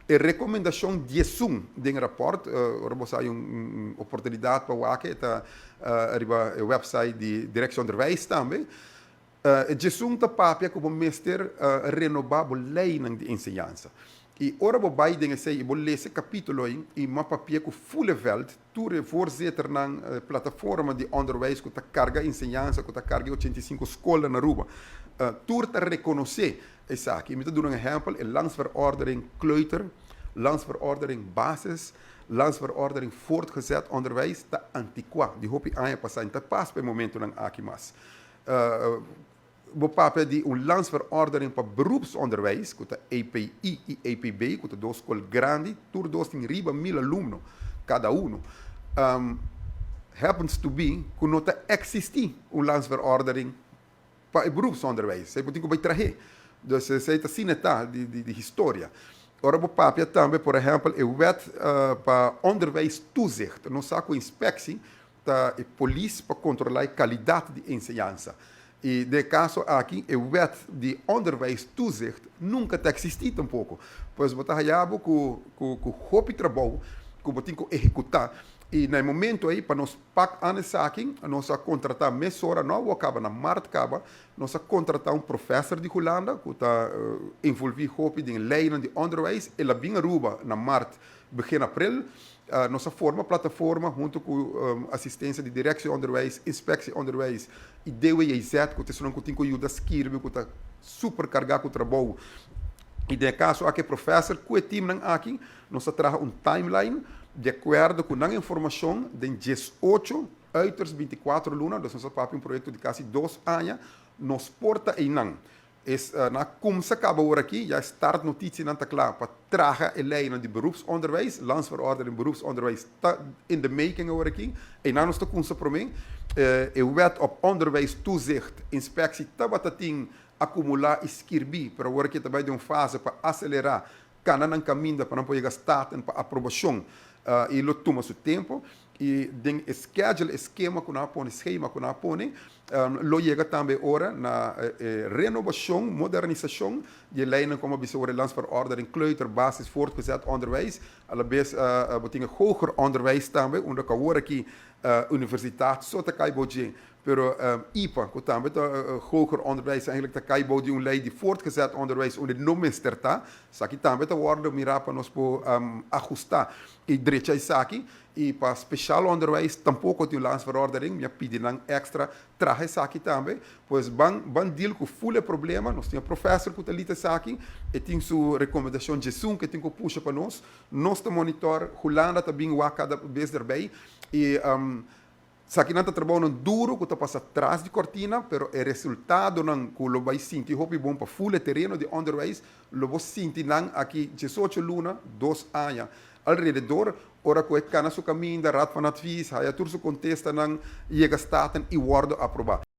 E rekomendashon 11 den rapport, ora bo hay un oportunidat pa wak e, ta riba e website di Directie Onderwijs tambe. E 11 ta papia ku bo mester renobá bo leinan di enseñansa. I ora bo bai den esei i bo lesa e kapítulo ei i m'a papia ku full e veld, tur e voorzitternan, plataforma di onderwijs ku ta karga enseñansa, ku ta karga e 85 skolnan na Aruba, tur ta rekonosé esaki. Mi ta duna un ehèmpel, e landsverordening kleuter, landsverordening basis, landsverordening voortgezet onderwijs ta antikuá, di hopi aña pasá, i ta pas pa e momentunan aki mas. Bo papia di un landsverordening pa beroepsonderwijs, ku ta EPI i EPB, ku ta dos skol grandi, tur dos tin riba 1000 alumno kada uno. Happens to be ku no ta eksistí un landsverordening pa e beroepsonderwijs. Esei bo tin ku bai trah'é. Dus esei ta asina ta di historia. Ora bo papia tambe, por ehèmpel, e wet pa onderwijstoezicht. Nos sa ku inspeksie ta e polis pa kontrolá e kalidat di enseñansa. I den e kaso aki e wet di onderwijstoezicht nunka ta eksistí tampoko. Pues bo ta haña bo ku hopi trabou ku bo tin ku ehekutá. I na e momento ei pa nos pak an esaki nos a kontratá mesora, no awor kaba, na mart kaba, nos a kontratá un profèser di Hulanda ku ta envolví hopi den leinan di onderwijs. El a bin Aruba na mart, begin aprel. Nos a forma plataforma hunto ku asistensia di Directie Onderwijs, Inspectie Onderwijs i DWJZ, ku ta esunnan ku tin ku yuda skirbi, ku ta super kargá ku trabou. I den e kaso aki e profèser ku e timnan aki nos a traha un timeline di akuerdo ku nan informashon den 18 uiterst 24 luna, dus nos a papia un proyekto di kasi 2 aña, nos por ta einan. Es na kumsa kaba ora aki, ya start notitienan ta kla pa traha e leinan di beroepsonderwijs, landsverordening beroepsonderwijs ta in the making awor aki, einan nos ta kumsa promé. E wet op onderwijstoezicht, inspectie tabata tin akumulá i skirbí, pero awor aki ta bai den un fase pa aselerá kana nan kaminda pa nan por yega Staten pa aprobashon i lo tuma su tempu. I den e schedule, e skema ku nan a pone, schema ku nan a pone, lo yega tambe ora na e renobashon, modernisashon di e leinan komo a bisa ora e landsverordening kleuter, basis, voortgezet onderwijs. Alabes bo tin e hoger onderwijs tambe, unda ku awor aki universitat so ta kai bou dje, pero IPA, ku tambe ta hoger onderwijs, eigenlijk ta kai bou di un lei di voortgezet onderwijs unda no mester ta. Esaki tambe ta wòrdu mirá pa nos por ahustá i drecha esaki. I pa speciaal onderwijs tampoko tin un landsverordening, mi a pidi nan extra traha esaki tambe. Pues ban deal ku full e problema. Nos tin e professor ku ta lita esaki, e tin su rekomendashon 11 ku e tin ku pusha pa nos. Nos ta monitor, Hulanda ta bin wak kada bes derbei i esakinan ta trabounan duru ku ta pasa tras di kortina, pero e resultadonan ku lo bai sinti hopi bon pa full e tereno di onderwijs, lo bo sinti nan aki 18 luna, 2 aña alrededor, ora ku e kana su kaminda, Raad van Advies, haya tur su kontestanan, yega Staten i wòrdu aprobá.